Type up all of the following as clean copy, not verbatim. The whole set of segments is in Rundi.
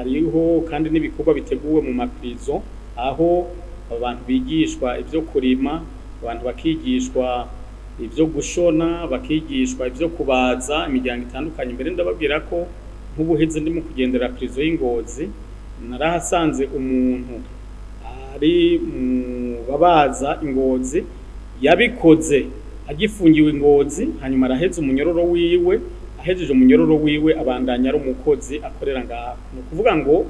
Hariho kandi n'ibikorwa biteguwe mu ma prison, aho abantu bigishwa ivyo kurima, abantu bakigishwa ivyo gushona, bakigishwa ivyo kubaza, imiryango itandukanye. Mbere ndababwira ko nk'ubuheze ndimo kugendera prison y'Ingozi, narahasanze umuntu ari mu babaza Ingozi, yabikoze agifungiwe Ingozi, hanyuma araheza umunyororo wiwe, ahejeje umunyororo wiwe abandanya ari umukozi akorera ngaho. Ni ukuvuga ngo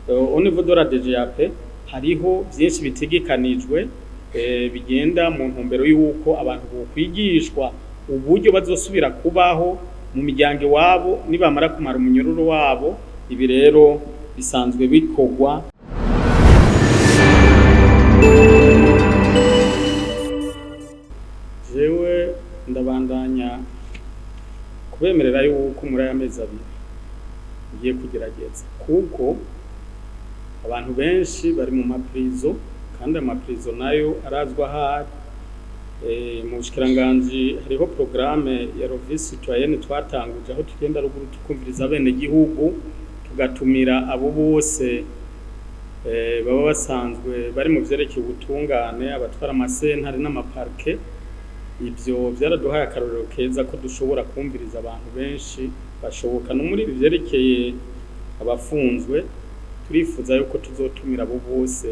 au niveau de la DGAP hariho vyinshi bitegekanijwe, bigenda mu ntumbero y'uko abantu bokwigishwa uburyo bazosubira kubaho mu miryango iwabo nibamara kumara umunyororo wabo. Ibi rero bisanzwe bikorwa. Jewe ndabandanya kubemerera yuko muri aya mezi 2 ngiye kugerageza, kuko abantu benshi bari mu ma prison, kandi ama prison nayo arazwa ahari. Mu bushikiranganji hariho programme ya Revue Citoyenne twatanguje, aho tugenda ruguru tukumviriza bene gihugu, tugatumira abo bose baba basanzwe bari mu vyerekeye ubutungane, abatwara amasentare n'amaparke. Ivyo vyaraduhaye akarorero keza ko dushobora kumviriza abantu benshi bashoboka. No muri ibi vyerekeye abafunzwe, turifuza yuko tuzotumira abo bose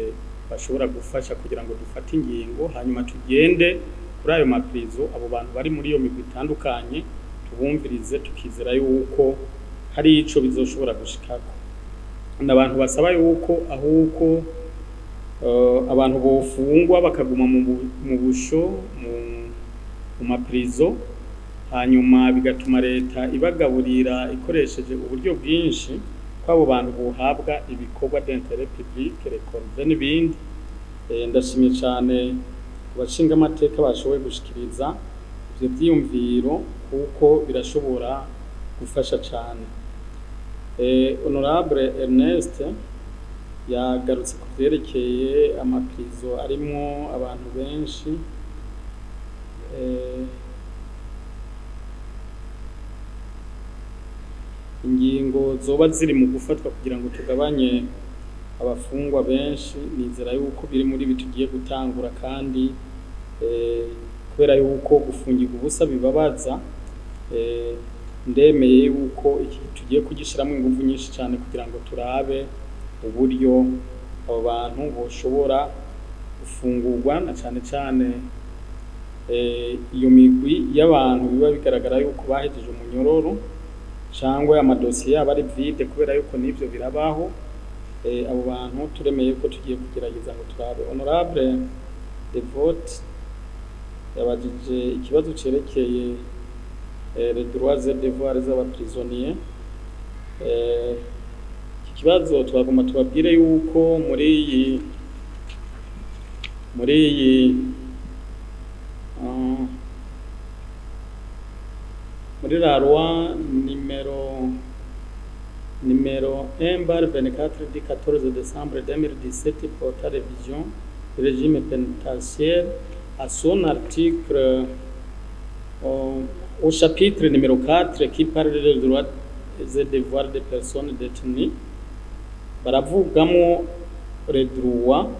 bashobora gufasha kugira ngo dufate ingingo, hanyuma tugende kuri ayo ma prison, abo bantu bari muri iyo migwi itandukanye tubumvirize, tukizera yuko hari ico bizoshobora gushikako. N'abantu basaba yuko ahubwo abantu bofungwa bakaguma mu busho, mu ma prison, hanyuma bigatuma leta ibagaburira ikoresheje uburyo bwinshi, ko abo bantu bohabwa ibikorwa d'intérêt public, les corvées n'ibindi. Ndashimye cane abashinga amateka bashoboye gushikiriza ivyo vyiyumviro, kuko birashobora gufasha cane. Honorable Ernest yagarutse ku vyerekeye ama prison arimwo abantu benshi. Ingingo zoba ziri mu gufatwa kugira ngo tugabanye abafungwa benshi, nizera yuko biri muri ibi tugiye gutangura, kandi kubera yuko gufungirwa ubusa bibabaza, ndemeye yuko iki tugiye kugishiramwo inguvu nyinshi cane kugira ngo turabe uburyo abo bantu boshobora gufungurwa, na cane cane iyo migwi y'abantu biba bigaragara yuko bahejeje umunyororo cangwa amadosiye yabo ari vide, kubera yuko n'ivyo birabaho. Abo bantu turemeye ko tugiye kugerageza ngo turabe. Honorable Devote yabajije ikibazo cerekeye les droits et devoirs z'aba prisonniers. Iki kibazo twagomba tubabwire yuko muri iyi muri la loi numéro 1/24 du 14 décembre 2017 portant révision du régime pénitentiaire, à son article au chapitre numéro 4 qui parle des droits et devoirs des personnes détenues, baravugamo les droits,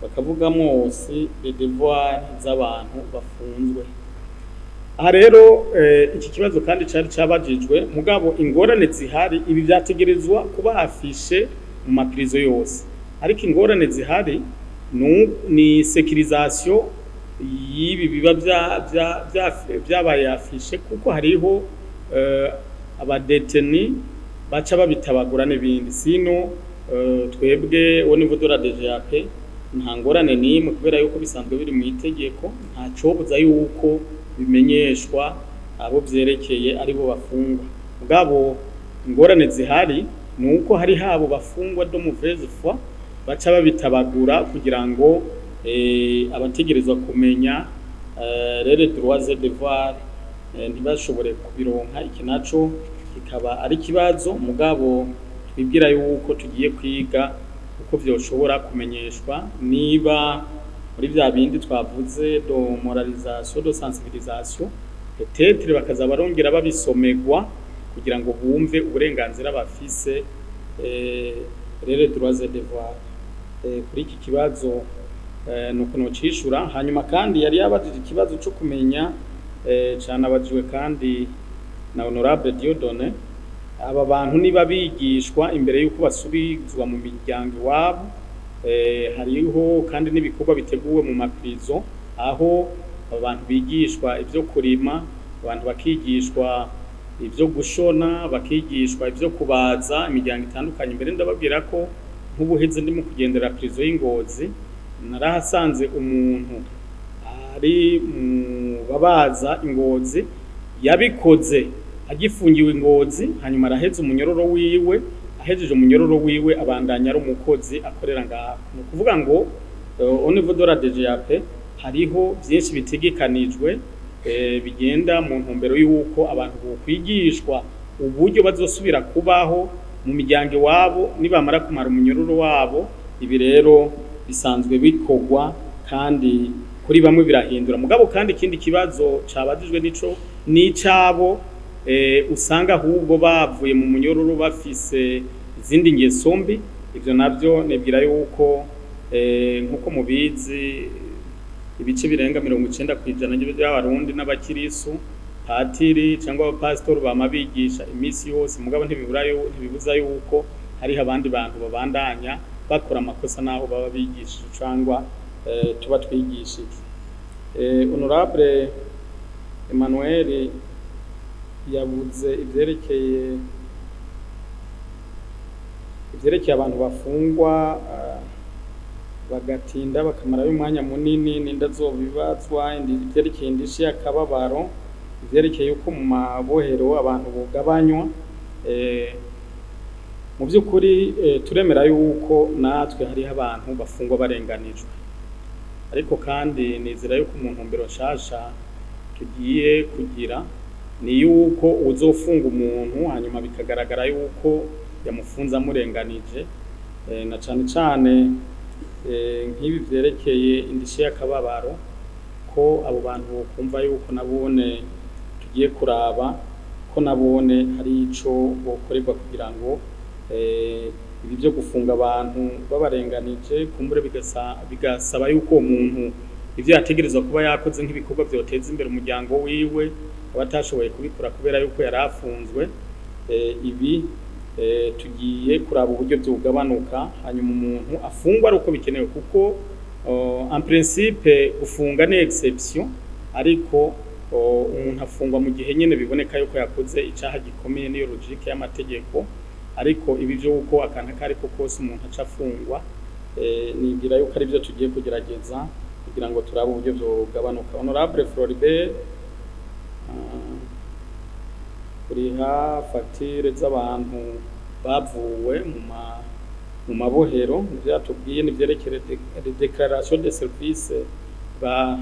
bakavugamo aussi les devoirs z'abantu bafunzwe. Aha rero iki kibazo kandi cari cabajijwe, mugabo ingorane zihari, ibi vyategerezwa kuba affiché mu ma prison yose, ariko ingorane zihari ni sécurisation y'ibi biba vyabaye affiché, kuko hariho aba détenus baca babitabagura n'ibindi. Sino twebwe au niveau de la DGAP nta ngorane n'imwe, kubera yuko bisanzwe biri mu itegeko, nta cobuza yuko bimenyeshwa abo vyerekeye, aribo bafungwa. Mugabo ingorane zihari ni uko hari habo bafungwa de mauvaise foi baca babitabagura kugira ngo abategerezwa kumenya rero droits et devoirs ntibashobore kubironka. Iki naco kikaba ari ikibazo, mugabo twibwira yuko tugiye kwiga uko vyoshobora kumenyeshwa, niba muri vya bindi twavuze de moralisation, de sensibilisation, peut-être bakaza barongera babisomerwa kugira ngo bumve uburenganzira bafise. Leurs droits et devoirs. Kuri iki kibazo nuko nocishura. Hanyuma kandi yari yabajije ikibazo co kumenya, canabajijwe kandi na honorable Dieudonné, aba bantu niba bigishwa imbere y'uko basubizwa mu miryango iwabo. Hariho kandi n'ibikorwa biteguwe mu ma prisons, aho abantu bigishwa ivyo kurima, abantu bakigishwa ivyo gushona, bakigishwa ivyo kubaza, imiryango itandukanye. Mbere ndababwira ko nk'ubuheze ndimo kugendera prison y'i Ngozi, narahasanze umuntu ari mu babaza i Ngozi, yabikoze agifungiwe i Ngozi, hanyuma araheza umunyororo wiwe. Ahejeje umunyororo wiwe, abandanya ari umukozi akorera ngaho. Ni ukuvuga ngo au niveau de la DGAP hariho vyinshi bitegekanijwe, bigenda mu ntumbero y'uko abantu bokwigishwa uburyo bazosubira kubaho mu miryango iwabo nibamara kumara umunyororo wabo. Ibi rero bisanzwe bikorwa, kandi kuri bamwe birahindura. Mugabo kandi ikindi kibazo cabajijwe nico n'icabo usanga ahubwo bavuye mu munyororo bafise izindi ngeso mbi. Ivyo navyo nibwira yuko nkuko mubizi, ibice birenga 90% by'Abarundi n'abakirisu. Patiri cyangwa abapasitori bama bigisha iminsi yose, mugabo ntibibuza yuko hariho abandi bantu babandanya bakora amakosa naho baba bigishije cyangwa tuba twigishije. Honorable Emmanuel yavuze ivyerekeye abantu bafungwa bagatinda bakamarayo umwanya munini, n'indazobibazwa, ivyerekeye indishi y'akababaro, ivyerekeye yuko mu mabohero abantu bugabanywa. Mu by'ukuri turemera yuko natwe hariho abantu bafungwa barenganijwe, ariko kandi nizera yuko mu ntumbero nshasha tugiye kugira ni yuko uzofunga umuntu hanyuma bikagaragara yuko yamufunze amurenganije, na cane cane nk'ibi vyerekeye indishi y'akababaro, ko abo bantu bokumva yuko nabone tugiye kuraba ko nabone hari ico bokorerwa kugira ngo ibi byo gufunga abantu babarenganije, kumbure bigasaba yuko uwo muntu ivyo yategerezwa kuba yakoze nk'ibikorwa vyoteza imbere umuryango wiwe aba atashoboye kubikora kubera yuko yari afunzwe. Ibi tugiye kuraba uburyo vyogabanuka, hanyuma umuntu afungwa ari uko bikenewe, kuko en principe gufunga ni exception, ariko umuntu afungwa mu gihe nyene biboneka yuko yakoze icaha gikomeye, niyo logique y'amategeko. Ariko ibi vyo uko akantu ako ariko kose umuntu aca afungwa, nibwira yuko ari byo tugiye kugerageza kugira ngo turabe uburyo vyogabanuka. Honorable Floribert, kuriha facture z'abantu bavuwe mu mabohero, ivyo yatubwiye nivyerekeye déclaration de service baba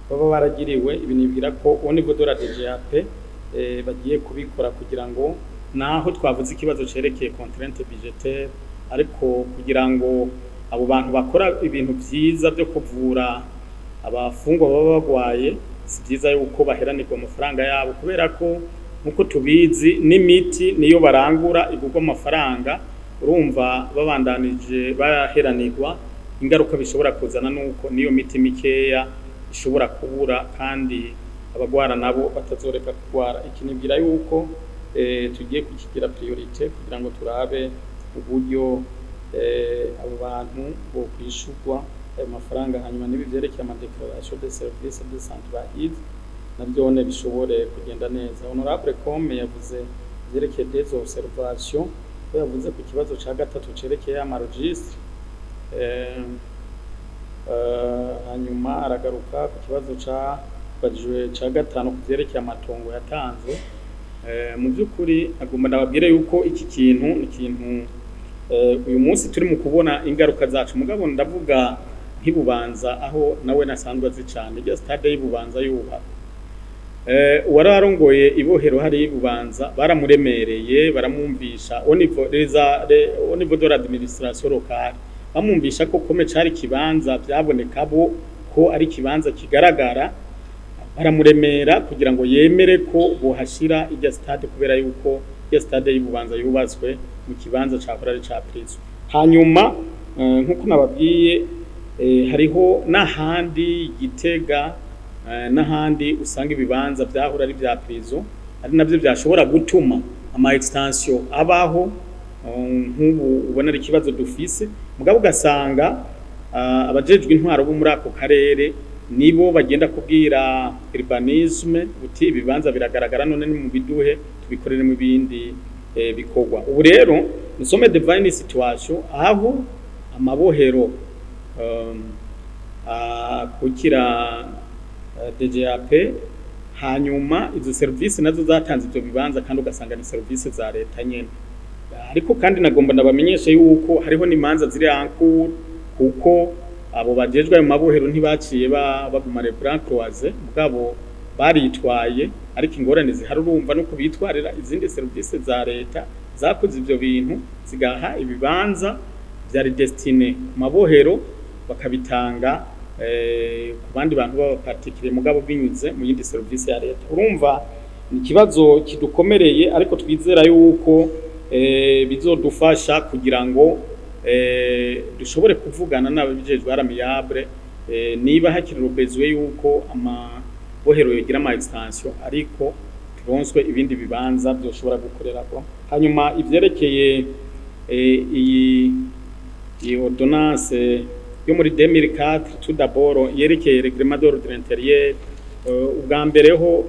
baragiriwe. Ibi nibwira ko au niveau de la DGAP bagiye kubikora, kugira ngo naho twavuze ikibazo cerekeye contrainte budgétaire, ariko kugira ngo abo bantu bakora ibintu vyiza vyo kuvura abafungwa baba bagwaye, si vyiza yuko baheranirwa amafaranga yabo, kubera ko nkuko tubizi n'imiti niyo barangura igurwa amafaranga. Urumva babandanije baheranirwa, ingaruka bishobora kuzana nuko niyo miti mikeya ishobora kubura, kandi abagwara nabo batazoreka kugwara. Iki nibwira yuko tugiye kukigira priorité kugira ngo turabe uburyo abo bantu bokwishurwa ayo mafaranga, hanyuma n'ibi vyerekeye ama déclaration de service de santé bagize navyone bishobore kugenda neza. Honorable Come yavuze ivyerekeye des observations, ko yavuze ku kibazo ca gatatu cerekeye ama registre, hanyuma aragaruka ku kibazo ca bajijwe ca gatanu ku vyerekeye amatongo yatanzwe. Mu by'ukuri agomba ndababwire yuko iki kintu ni ikintu uyu munsi turi mu kubona ingaruka zacu. Mugabo ndavuga nk'ibubanza, aho nawe nasanzwe azi cane iryo stade y'Ibubanza yubakwa, uwari arongoye ibohero hari Ibubanza baramuremereye, baramwumvisha au niveau de l'administration locale, bamwumvisha ko comme cari kibanza vyaboneka bo ko ari ikibanza kigaragara, baramuremera kugira ngo yemere ko bohashira irya stade, kubera yuko Ya stade y'Ibubanza yubatswe mu kibanza ca korari ca prison. Hanyuma nkuko nababwiye, hariho n'ahandi Gitega, n'ahandi usanga ibibanza vyahora ari vya prison, ari navyo vyashobora gutuma ama extension abaho. Nk'ubu ubona ari ikibazo dufise, mugabo ugasanga abajejwe intwaro bo muri ako karere nibo bagenda kubwira urbanisme uti: "Ibibanza biragaragara, none ni mu biduhe tubikoreremo ibindi bikorwa." Ubu rero nous sommes devant une situation aho amabohero akukira DGAP, hanyuma izo service nazo zatanze ivyo bibanza, kandi ugasanga ni service za leta nyene. Ariko kandi nagomba ndabamenyeshe yuko hariho n'imanza ziri en cours, kuko abo bajejwe ayo mabohero ntibaciye baguma les bras croisés, mugabo baritwaye. Ariko ingorane zihari, urumva, no kubitwarira izindi service za leta zakoze ivyo bintu, zigaha ibibanza vyari destinés ku mabohero, bakabitanga ku bandi bantu b'aba particuliers, mugabo binyuze mu yindi service ya leta. Urumva ni ikibazo kidukomereye, ariko twizera yuko bizodufasha kugira ngo dushobore kuvugana n'ababijejwe à l'amiable, niba hakiri besoin yuko amabohero yogira ama extension, ariko turonswe ibindi bibanza byoshobora gukorerako. Hanyuma ivyerekeye iyi ordonnance yo muri 2004, tout d'abord yerekeye règlement d'ordre intérieur, ubwa mbere ho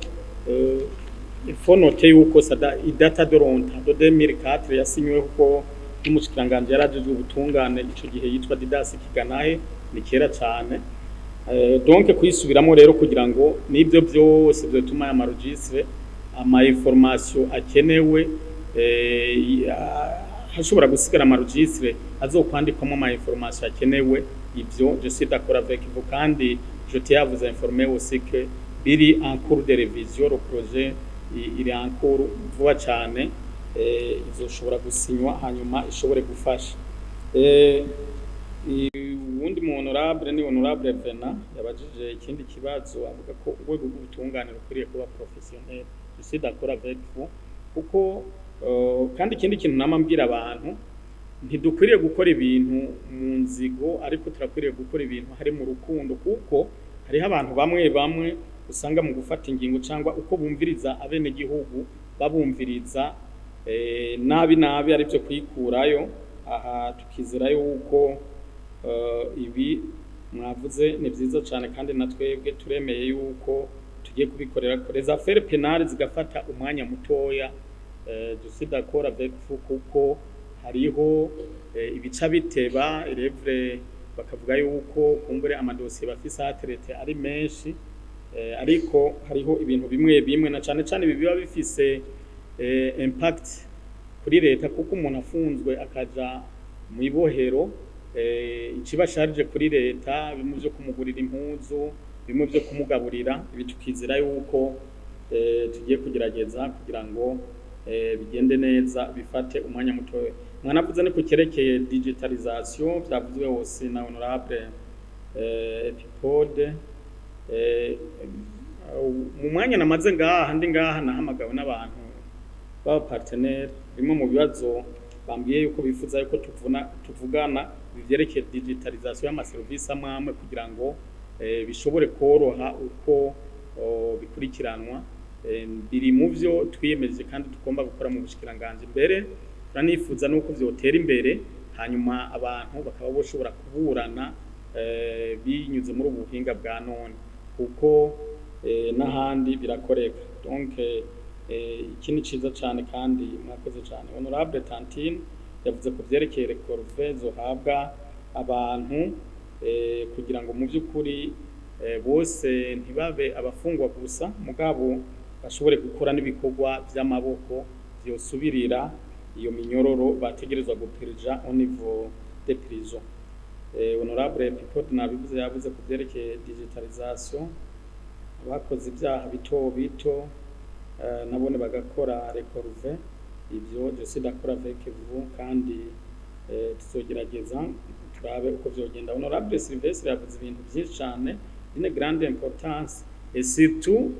il faut noter yuko ça date de longtemps, de 2004, yasinywe kuko n'umushikiranganje yarajejwe ubutungane ico gihe yitwa Didas Kiganahe. Ni kera cane. Donc kuyisubiramo rero kugira ngo n'ibyo byose byotuma aya ma registres, ama information akenewe, hashobora gusigara ama registres azokwandikwamo ama information akenewe. Ivyo je suis d'accord avec vous, kandi je tiens à vous informer aussi que biri en cours de révision. Le projet iri en cours, vuba cane izoshobora gusinywa, hanyuma ishobore gufasha. Uwundi mu honorable ni honorable Vena, yabajije ikindi kibazo avuga ko urwego rw'ubutungane rukwiriye kuba professionnel. Je suis d'accord avec vous, kuko kandi ikindi kintu nama mbwira abantu, ntidukwiriye gukora ibintu mu nzigo, ariko turakwiriye gukora ibintu hari mu rukundo, kuko hariho abantu bamwe bamwe usanga mu gufata ingingo cyangwa uko bumviriza abenegihugu babumviriza nabi nabi, ari byo kwikurayo. Aha tukizera yuko ibi mwavuze ni byiza cyane, kandi na twebwe turemeye yuko tugiye kubikorera. Les affaires pénales zigafata umwanya mutoya, je suis d'accord avec vous, kuko hariho ibica biteba irevre, bakavuga yuko kumbure amadosiye bafise à traiter ari menshi, ariko hariho ibintu bimwe bimwe, na cane cane ibi biba bifise impact kuri leta, kuko umuntu afunzwe akaja mu ibohero, ikiba charge kuri leta, bimwe vyo kumugurira impuzu, bimwe vyo kumugaburira. Ibi tukizera yuko tugiye kugerageza kugira ngo bigende neza, bifate umwanya mutoya. Mwanavuze no kukerekeye digitalisation, vyavuzwe hose na honorable Epipode. Mu mwanya namaze ngaha, ndi ngaha, nahamagawe n'abantu b'aba partenaire. Bimwe mu bibazo bambwiye yuko bifuza yuko tuvugana bivyerekeye digitalisation y'amaserivisi amwe amwe, kugira ngo bishobore koroha uko bikurikiranwa. Biri mu vyo twiyemeje kandi tugomba gukora mu bushikiranganji. Mbere turanifuza nuko vyotera imbere, hanyuma abantu bakaba boshobora kuburana binyuze muri ubu buhinga bwa none, kuko n'ahandi birakoreka. Donc iki ni ciza cane kandi mwakoze cane. Honorable Tantine yavuze ku vyerekeye les corvées zohabwa abantu, kugira ngo mu vy'ukuri bose ntibabe abafungwa gusa, mugabo bashobore gukora n'ibikorwa vy'amaboko vyosubirira iyo minyororo bategerezwa gupurija au niveau des prisons. Honorable Pipot nabivuze, yavuze ku vyerekeye digitalisation, abakoze ibyaha bito bito nabone bagakora les corvées. Ivyo je suis d'accord avec vous, kandi tuzogerageza turabe uko vyogenda. Honorable Sylvestre yavuze ibintu vyinshi cane d'une grande importance, et surtout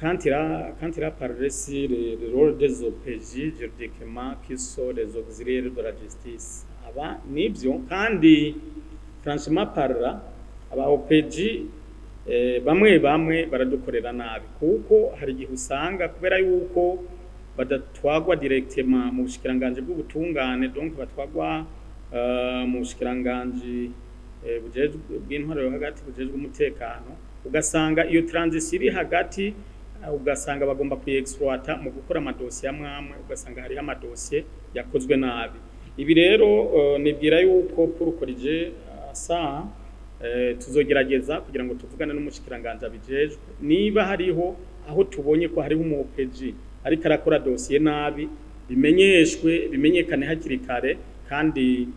Quand il a parlé sur le rôle des OPJ juridiquement, qui sont les auxiliaires de la justice, aba nivyo. Kandi franchement parlant, aba OPJ bamwe bamwe baradukorera nabi, kuko hari igihe usanga kubera yuko badatwagwa directement mu bushikiranganje bw'ubutungane, donc batwagwa mu bushikiranganje bujejwe bw'intwaro yo hagati, bujejwe umutekano, ugasanga iyo transition iri hagati, ugasanga bagomba kuyi-exploiter mu gukora amadosiye amwe amwe, ugasanga hariho amadosiye yakozwe nabi. Ibi rero nibwira yuko pour corriger ça, tuzogerageza kugira ngo tuvugane n'umushikiranganje abijejwe. Niba hariho aho tubonye ko hariho umu OPJ ariko arakora dosiye nabi, bimenyeshwe, bimenyekane hakiri kare. Kandi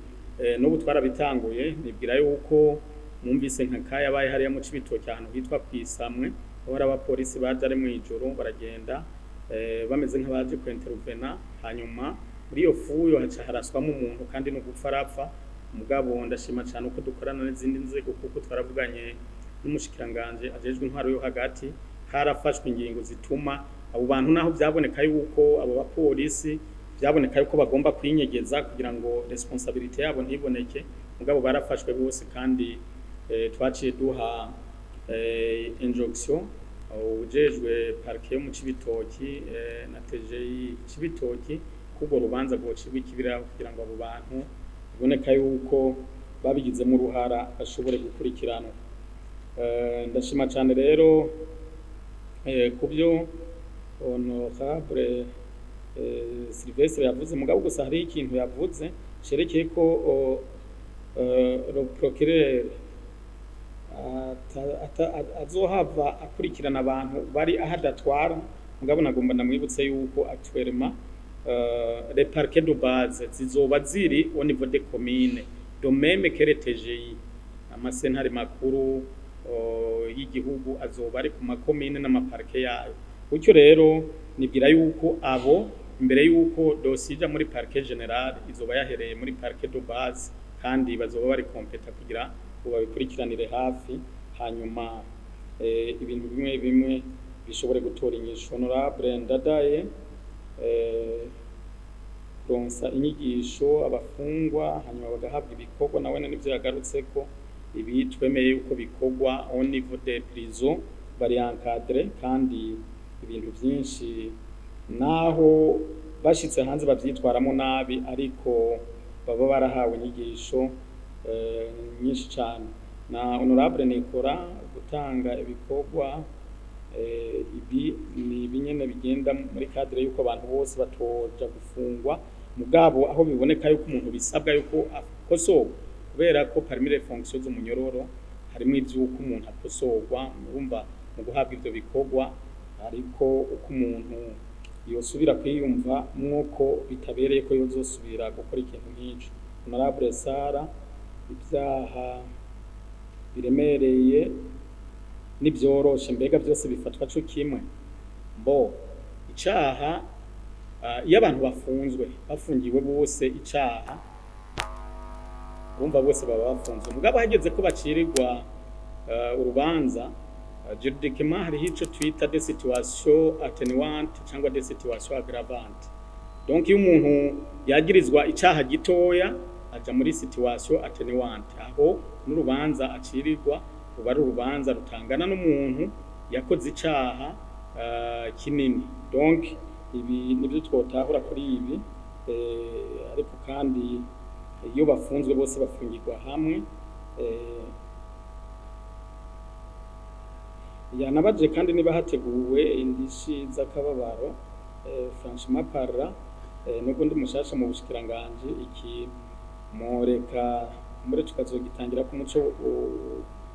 n'ubu twarabitanguye. Nibwira yuko mwumvise nka kayabaye hariya mu Cibitoke, ahantu hitwa kwisamwe, aho hari abapolisi baje ari mw'ijoro, baragenda bameze nk'abaje kwintervena, hanyuma muri iyo fuyo haca haraswamo umuntu, kandi no gupfa arapfa. Mugabo ndashima cyane uko dukorana n'izindi nzego, kuko twaravuganye n'umushikiranganje ajejwe intwaro yo hagati, harafashwe ingingo zituma abo bantu, naho byaboneka yuko abo bapolisi byaboneka yuko bagomba kwinyegeza kugira ngo responsabilité yabo ntiboneke, mugabo barafashwe bose. Kandi twaciye duha injonction ujejwe parquet yo mu Cibitoki na TGI Cibitoki kubwo rubanza rwocibwa ikibiraho, kugira ngo abo bantu biboneka yuko babigizemo uruhara bashobore gukurikiranwa. Ndashima cyane rero ku byo honorable Sylvestre yavuze. Mugabo gusa hari ikintu yavuze cerekeye ko le procureur azohava akurikirana abantu bari aho adatwara. Mugabo nagomba ndamwibutse yuko actuellement les parquets de base zizoba ziri au niveau des communes, de même que les TGI. Amasentare makuru y'igihugu azoba ari ku makomine n'amaparke yayo. Gutyo rero nibwira yuko abo, imbere yuko dosiye ija muri parquet général, izoba yahereye muri parquet de base, kandi bazoba bari compétents kugira ngo babikurikiranire hafi, hanyuma ibintu bimwe bimwe bishobore gutora inyishu. Honorable Ndadaye, kuronsa inyigisho abafungwa hanyuma bagahabwa ibikorwa, nawe nivyo yagarutseko. Ibi twemeye yuko bikorwa au niveau des prisons, bari encadré, kandi ibintu vyinshi naho bashitse hanze bavyitwaramo nabi, ariko baba barahawe inyigisho nyinshi cane. Na honorable Nikora, gutanga ibikorwa, ibi ni ibinyene bigenda muri cadre yuko abantu bose batoja gufungwa. Mugabo aho biboneka yuko umuntu bisabwa yuko akosorwa, kubera ko parmi les fonctions z'umunyororo harimo ivy'uko umuntu akosorwa, urumva mu guhabwa ivyo bikorwa, ariko uko umuntu yosubira kwiyumva mwuko bitabereye ko yozosubira gukora ikintu nk'ico. Honorable Sara, ibyaha biremereye n'ibyoroshe, mbega byose bifatwa co kimwe? Bo icaha, iyo abantu bafunzwe, bafungiwe bose icaha, urumva bose baba bafunzwe. Mugabo hageze ko bacirirwa urubanza, juridiquement hariho ico twita des situations atténuantes cyangwa des situations aggravantes. Donc iyo umuntu yagirizwa icaha gitoya, aja muri situation atténuante, aho n'urubanza acirirwa ruba ari urubanza rutangana n'umuntu yakoze icaha kinini. Donc ibi nibyo twotahura kuri ibi. Ariko kandi iyo bafunzwe bose bafungirwa hamwe. Yanabaje kandi niba hateguwe indishi z'akababaro. Franchement parlant, nubwo ndi mushasha mu bushikiranganje, iki mworeka muri tukazogitangira ku muco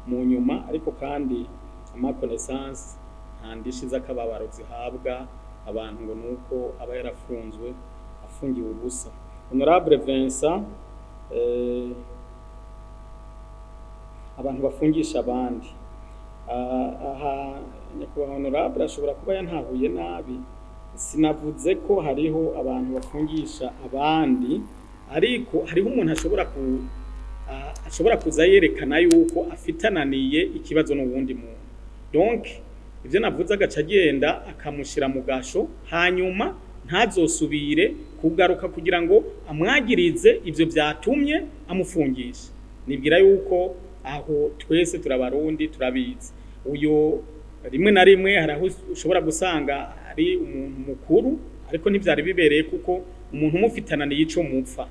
mu nyuma. Ariko kandi à ma connaissance, nta ndishi z'akababaro zihabwa abantu ngo nuko aba yarafunzwe afungiwe ubusa. Honorable Vincent, abantu bafungisha abandi. Aha nyakubahwa honorable ashobora kuba yantahuye nabi. Sinavuze ko hariho abantu bafungisha abandi, ariko hariho umuntu ashobora kuza yerekana yuko afitananiye ikibazo n'uwundi muntu. Donc Ivyo navuze, agaca agenda akamushira mu gasho, hanyuma ntazosubire kugaruka kugira ngo amwagirize ivyo vyatumye amufungisha. Nibwira yuko aho twese turabarundi, turabizi. Uyo rimwe na rimwe hari aho ushobora gusanga ari umuntu mukuru, ariko ntivyari bibereye, kuko umuntu umufitananiye ico mupfa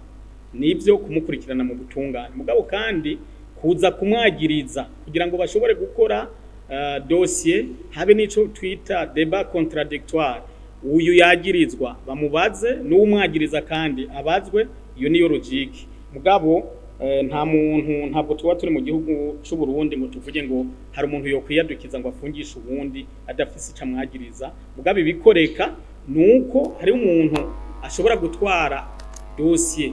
nivyo kumukurikirana mu butungane, mugabo kandi kuza kumwagiriza kugira ngo bashobore gukora dossier, habe n'ico twita débat contradictoire, uyu yagirizwa bamubaze, n'uwumwagiriza kandi abazwe. Iyo niyo logique. Mugabo nta muntu, ntabwo tuba turi mu gihugu c'u Burundi ngo tuvuge ngo hari umuntu yokwiyadukiza ngo afungishe uwundi adafise ico amwagiriza. Mugabo ibikoreka nuko hari umuntu ashobora gutwara dossier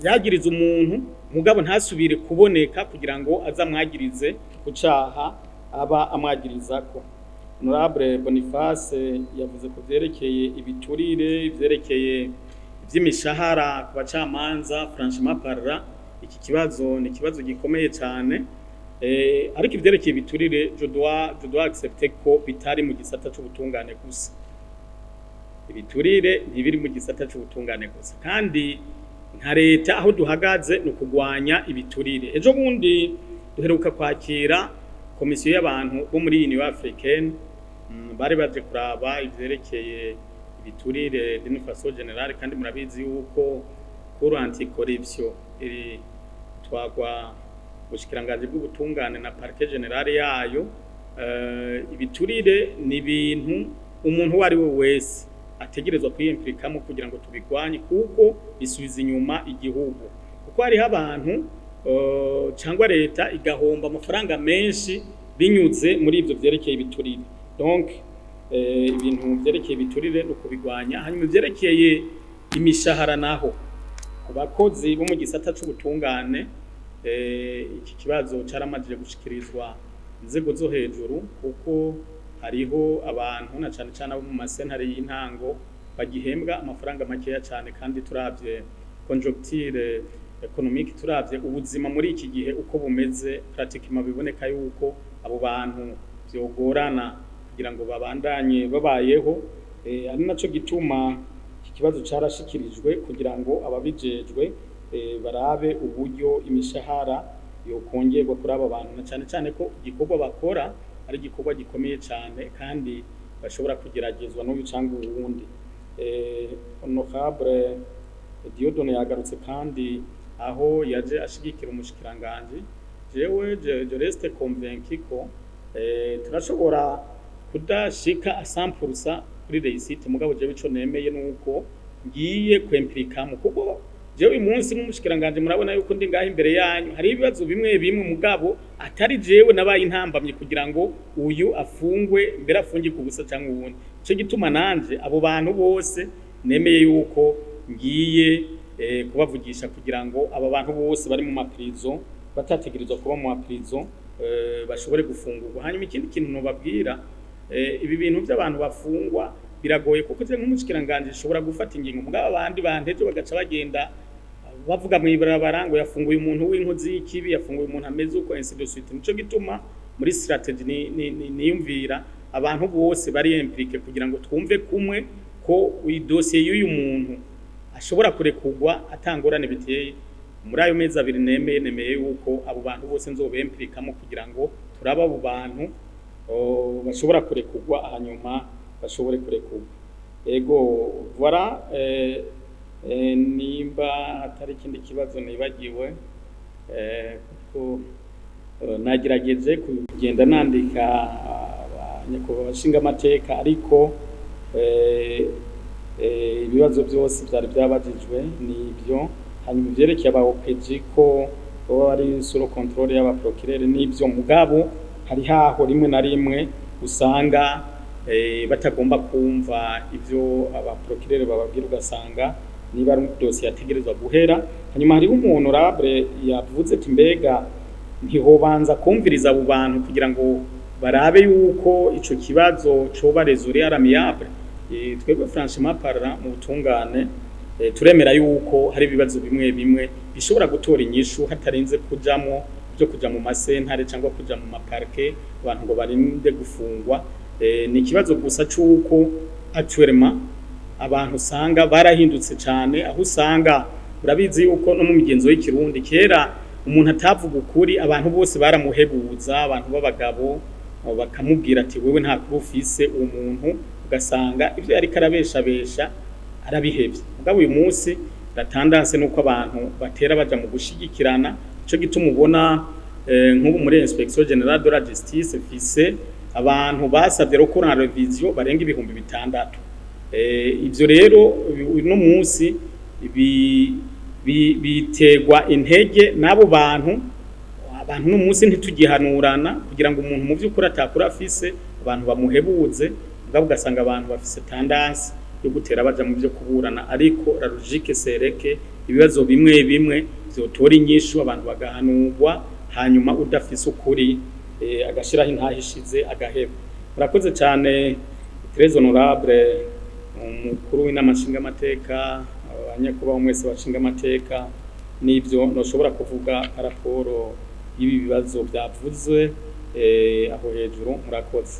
yagiriza umuntu, mugabo ntasubire kuboneka kugira ngo aze amwagirize ku caha aba amwagirizako. Honorable Boniface yavuze ku vyerekeye ibiturire, ivyerekeye ivy'imishahara ku bacamanza. Franchement parlant, iki kibazo ni ikibazo gikomeye cyane, ariko ivyerekeye ibiturire, je dois accepter ko bitari mu gisata c'ubutungane gusa. Ibiturire ntibiri mu gisata c'ubutungane gusa, kandi nka leta aho duhagaze ni ukugwanya ibiturire. Ejo bundi duheruka kwakira komisiyo y'abantu bo muri Union Africaine, bari baje kuraba ivyerekeye ibiturire d'une façon générale, kandi murabizi yuko cour anticorruption iri twagwa ubushikiranganji bw'ubutungane na parquet général yayo. Ibiturire ni ibintu umuntu uwo ari we wese ategerezwa kwiyimpliquamo kugira ngo tubigwanye, kuko bisubiza inyuma igihugu, kuko hariho abantu cyangwa leta igahomba amafaranga menshi binyuze muri ivyo vyerekeye ibiturire. Donc ibintu vyerekeye ibiturire ni ukubigwanya. Hanyuma ivyerekeye imishahara naho ku bakozi bo mu gisata c'ubutungane, iki kibazo caramajije gushikirizwa inzego zo hejuru, kuko hariho abantu na cane cane abo mu masentare y'intango bagihembwa amafaranga makeya cane, kandi turavye conjoncture économique, turavye ubuzima muri iki gihe uko bumeze, pratiquement biboneka yuko abo bantu vyogorana kugira ngo babandanye babayeho. Ari naco gituma iki kibazo carashikirijwe kugira ngo ababijejwe barabe uburyo imishahara yokongerwa kuri aba bantu, na cane cane ko igikorwa bakora ari igikorwa gikomeye cane kandi bashobora kugeragezwa n'uyu cyangwa uwundi. Honorable Dieudonné yagarutse kandi aho yaje ashigikira umushikiranganji. Jewe je reste convaincu ko turashobora kudashika à 100% kuri réussite, mugabo jewe ico nemeye nuko ngiye kwimpliquamo, kuko jewe uyu munsi nk'umushikiranganje murabona yuko ndi ngaho imbere yanyu, hari ibibazo bimwe bimwe mugabo atari jewe nabaye intambamye kugira ngo uyu afungwe, mbere afungirwe ubusa cyangwa uwundi. Ico gituma nanje abo bantu bose nemeye yuko ngiye kubavugisha kugira ngo aba bantu bose bari mu maprison batategerezwa kuba mu maprison bashobore gufungurwa. Hanyuma ikindi kintu nobabwira, ibi bintu by'abantu bafungwa biragoye, kuko je nk'umushikiranganje nshobora gufata ingingo, mugabo abandi bantu ejo bagaca bagenda bavuga mu ibarabara ngo yafunguye umuntu w'inkozi y'ikibi, yafunguye umuntu ameze uko, ainsi de suite. Nico gituma muri stratégie niyumvira abantu bose bari impliqués kugira ngo twumve kumwe ko idosiye y'uyu muntu ashobora kurekurwa atangorane biteye. Muri ayo mezi 2 nemeye yuko abo bantu bose nzobimpliquamo kugira ngo turabe abo bantu bashobora kurekurwa, hanyuma bashobore kurekurwa. Ego, voilà. Nimba hatari ikindi kibazo nibagiwe, kuko nagerageje kugenda nandika nyakubahwa bashingamateka, ariko ibibazo byose byari byabajijwe nibyo. Hanyuma ivyerekeye aba OPJ ko baba bari sous contrôle y'aba procureur, nibyo, mugabo hari haho rimwe na rimwe usanga batagomba kumva ivyo aba procureur bababwira, ugasanga niba ari dosiye yategerezwa guhera. Hanyuma hariho umuntu honorable yavuze ati: "Mbega ntihobanza kumviriza abo bantu kugira ngo barabe yuko ico kibazo coba résolu à l'amiable?" Twebwe franchement parlant mu butungane turemera yuko hari ibibazo bimwe bimwe bishobora gutora inyishu hatarinze kujamwo byo kuja mu masentare cyangwa kuja mu maparquet, abantu ngo barinde gufungwa. Ni ikibazo gusa c'uko actuellement abantu usanga barahindutse cane, aho usanga urabizi yuko no mu migenzo y'ikirundi kera umuntu atavuga ukuri abantu bose baramuhebuza, abantu b'abagabo bakamubwira ati: "Wewe nta kuri ufise." Uwo muntu ugasanga ivyo yariko arabeshabesha arabihevye. Mugabo uyu munsi la tendance nuko abantu batera baja mu gushigikirana. Ico gituma ubona nk'ubu muri Inspection Générale de la Justice mfise abantu basavye recours en révision barenga 6000. Ivyo rero uno munsi biterwa intege n'abo bantu. Abantu uno munsi ntitugihanurana kugira ngo umuntu mu vy'ukuri atakura afise abantu bamuhebuze, mugabo ugasanga abantu bafise tendance yo gutera baja mu vyo kuburana. Ariko la logique serait que ibibazo bimwe bimwe vyotora inyishu, abantu bagahanurwa, hanyuma udafise ukuri agashiraho intahe ishize agaheba. Murakoze cane, très honorable umukuru w'inama nshingamateka, abanyakubaho mwese bashingamateka. N'ivyo noshobora kuvuga par rapport y'ibi bibazo vyavuzwe aho hejuru. Murakoze.